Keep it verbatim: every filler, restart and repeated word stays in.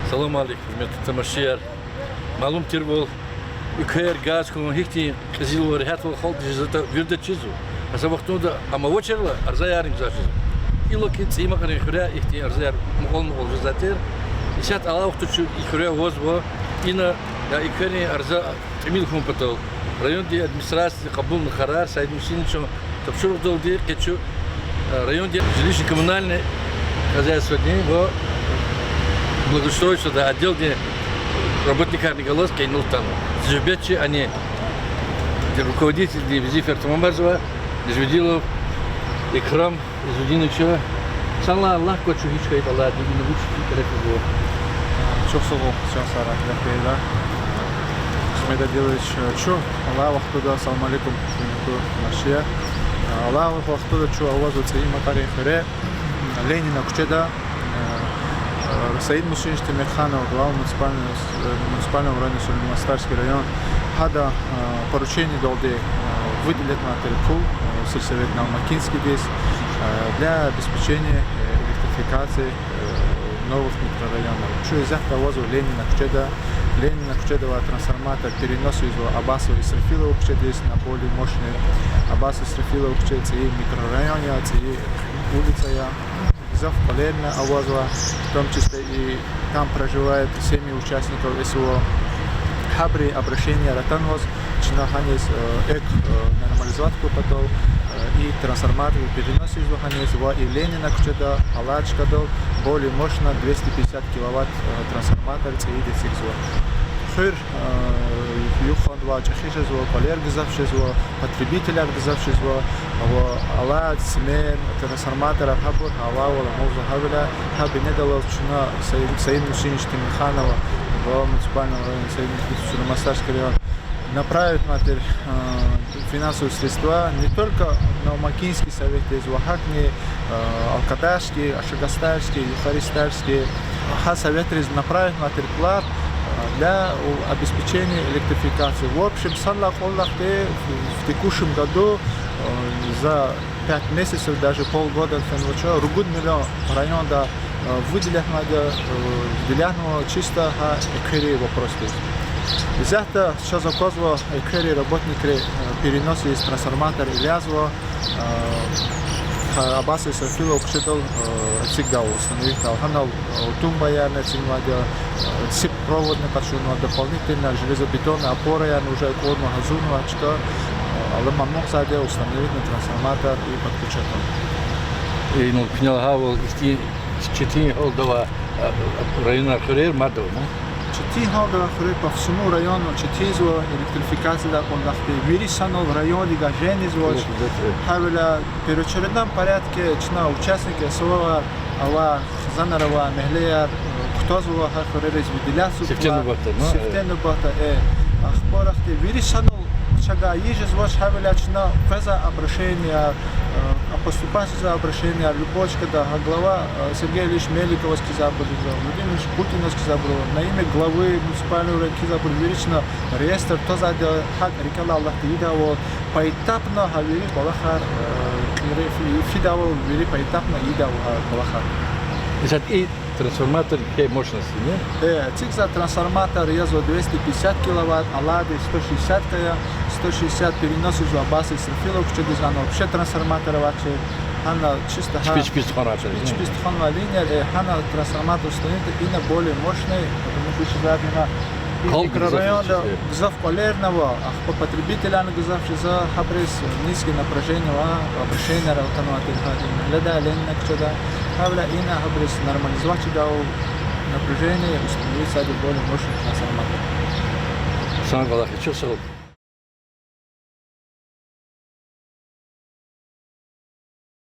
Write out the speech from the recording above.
Салам алейкум, гьуьрметлу тамашачияр. Малум тирвал, уьлквер газ хьун гьихьтин кьезилвал, регьятвал халкьдиз жезватӀа, вирида чизва. Са вахтунда ам авачирла, арзаярни гзаф жезва. Иллаки ЦӀийи Макьарин хуьряй ихьтин арзаяр мукьвал-мукьвал жезвай тир. Исятда алай вахтунда чун и хуьре авазва, ина, я, и хуьрерин арза тӀимил хьун патал райондин администрацияди кьабулна къарар Саид Мусиновичан тапшуругъдалди, къе чун, э, райондин жилищно-коммунальное хозяйстводин ва благоустройстводин отделдин работникарни галаз къе инал атанва. Зи суьгьбетчи ани руководительдин везифаяр тамамарзавай Нежмединов Икрам Изудинович. Санлай, Аллагь кваз, чун гьич хьайитӀа алайди, ина вуч фикир физва? Чухсагъул, чан сагърай, гаф гайила. Ахмед Адилович, чун алай вахтунда, салам алейкум, гьуьрметлу тамашачияр. Алай вахтунда чун авазва ЦӀийи Макьарин хуьре, Ленина куьчеда, Саид Мусинович Темирханов, глава муниципального, муниципального управления Сулейман-Стальский район, гьада поручениедалди выделитьнавай тир пул сельсоветдин Алмакинскийдиз для обеспечения электрификации новых микрорайонов. Чун исятда авазва Ленина куьчеда. Ленина куьчеда авай трансформатор перенос ийизва Абасова-Исрафилова куьчедиз на более мощный. Абасова-Исрафилова куьче ЦӀийи микрорайон я, ЦӀийи улица я. Гзаф кӀвалерни авазва, в том числе и там проживают семьи участников СВО. Гьабурун обращенияр атанваз, чна гьаниз экв нормализовать хьун патал и трансформатор перенос ийизва гьаниз ва и Ленина куьчеда алай чкадал более мощный двести пятьдесят киловатт трансформатор ЦӀийиди эцигзава. Хуьр юкьван-ван чӀехи жезва, кӀвалер гзаф жезва, потребителар гзаф жезва, ва алай смен, трансформаторар гьабур гьалавал амукьзава. Гьавиляй гьа бинедаллаз чна Саид, Саид Мусинович Темирханова, глава муниципального района Саид Мусинович Сулейман-Стальский район, направитьнавай тир финансовые средства не только на Алмакинский советдиз ва гьакӀни Алкадайский, Ашагастальский, Юхаристальский, гьа советриз направитьнавай тир пулар для обеспечения электрификации. В общем, санлай кьван лагьайди, в текущем году за пять месяцев, даже полгода фенвача, ругуд миллион районда выделитьнавайди, выделитьнава чисто гьа экверин вопросдиз. Исятда чаз аквазва, экверин работникри перенос ийиз трансформатор язва, Абасова-Исрафилова куьчедал эцигдайвал, установитьдайвал. Гьанал тумбаярни эцигнавайди, цепь проводни къачунва, дополнительно железобетонный опораярни уже акӀурнава, гьазурнава чка, алама амукьзавайди установитьна трансформатор и подключатьна. Инал куьне лагьайвал, ихьтин четин гьалда авай районар, хуьрер мад ава, ма? Четин гьалда авай хуьрер по всему району четинзава, электрификациядай кьван лагьайди, вири санал райондикай женизва. Гьавиляй первоочередном порядке чна участник СВО-яр, авай хизанар, авай мягьлеяр кутазва гьа хуьрериз выделятьзава. Сифте нубатда, ма? Сифте нубатда, э. Ахпа рахадай вири санал чавай ийиз жезвач, гьавиляй чна къвезвай обращенияр, поступать жезвай обращенияр любой чкада, гьа глава Сергей Ильич Меликоваз кхьизвайбур жезва, Владимир Ильич Путиноваз кхьизвайбур, на имя главы муниципального района кхьизвайбур, вири чна реестр твазвайди, гьакӀ рикӀелай алатда ийидайвал, поэтапно гьа вири кӀвалахар кьиле фи-, фидайвал, вири поэтапно ийидайвал гьа кӀвалахар. Исятда и трансформатор квай мощность я? Э, эцигзавай трансформатор язва двести пятьдесят киловатт, алайди сто шестьдесят я, сто шестьдесят перенос ийизва Абасова-Исрафилова куьчедиз, ана вообще трансформатор авачир, гьана чисто гьа чпи-чпиз тухванвай, чпи-чпиз тухванвай линияр, э, гьана трансформатор установитьна, ина более мощный, потому что иши зад ина и микрорайонда гзаф кӀвалерни ава, ахпа потребителарни гзаф жезва, гьабуруз низкое напряжение ва обращенияр атанвай тир гьа и мягьледа, Ленина куьчеда. Гьавиляй ина гьабуруз нормализовать ийидайвал напряжение, установить ийидайвал более мощный трансформатор. Сан кӀвалах я, чухсагъул.